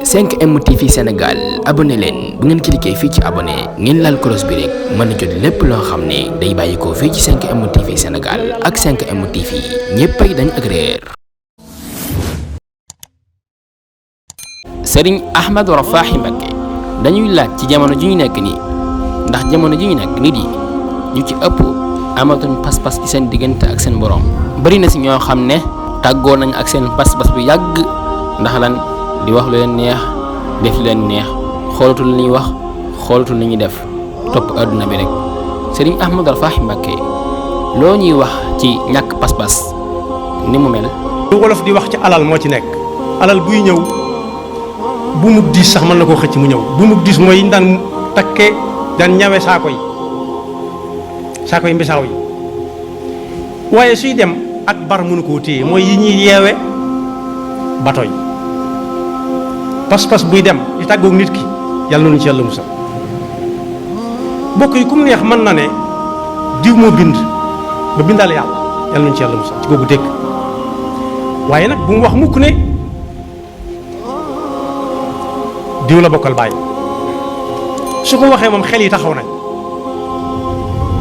5M TV Sénégal abonné leen bu ngeen cliquer fii ci abonné ngeen laal cloche bi rek mën a jot lépp loo xam ne day bàyyi ko fii ci 5M TV Sénégal ak 5M TV ñéppay dañ ak réer. Serigne Ahmadou Rafahi Mbacké dañuy laaj ci jamono ji ñu nekk nii ndax jamono ji ñu nekk nit yi ñu ci ëpp amatuñ pas-pas ci seen diggante ak seen borom bari na si ñoo xam ne tàggoo nañ ak seen pas-pas bu yàgg ndax lan di wax lu leen neex def lu leen neex xoolatul li ñuy wax xoolatul li ñuy def topp àdduna bi rek Serigne Ahmadou Rafahi Mbacké loo ñuy wax ci ñàkk pas-pas ni mu mel. lu wolof di wax ci alal moo ci nekk alal buy ñëw bu mu diis sax mën na koo xëcc mu ñëw bu mu diis mooy daan takkee daan ñawe saako yi mbisaaw yi waaye suy dem ak bar mënu koo téye mooy yi ñuy yeewe bato yi pas-pas buy dem di tàggoog nit ki yàlla noonu ci yàlla musal bokk yi ku mu neex mën na ne diw moo bind ba bindaal yàlla noonu ci yàlla musal ci googu dégg waaye nag bu mu wax mukk ne diw la bokkal bàyyi su ko waxee moom xel yi taxaw nañ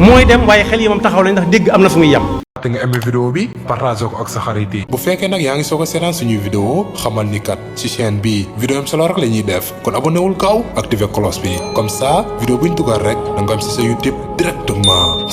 mooy dem waaye xel yi moom taxaw nañ ndax dégg am na fu muy yem. te nga aimé vidéo bi partagé ko ak sa xarit yi. bu fekkee nag yaa ngi soog a seetaan suñuy vidéo xamal ni kat ci chaîne bi vidéo am solo rek la ñuy def kon abonné wul gaaw activé cloche bi comme ça vidéo bu ñu dugal rek da nga am si sa YouTube directement.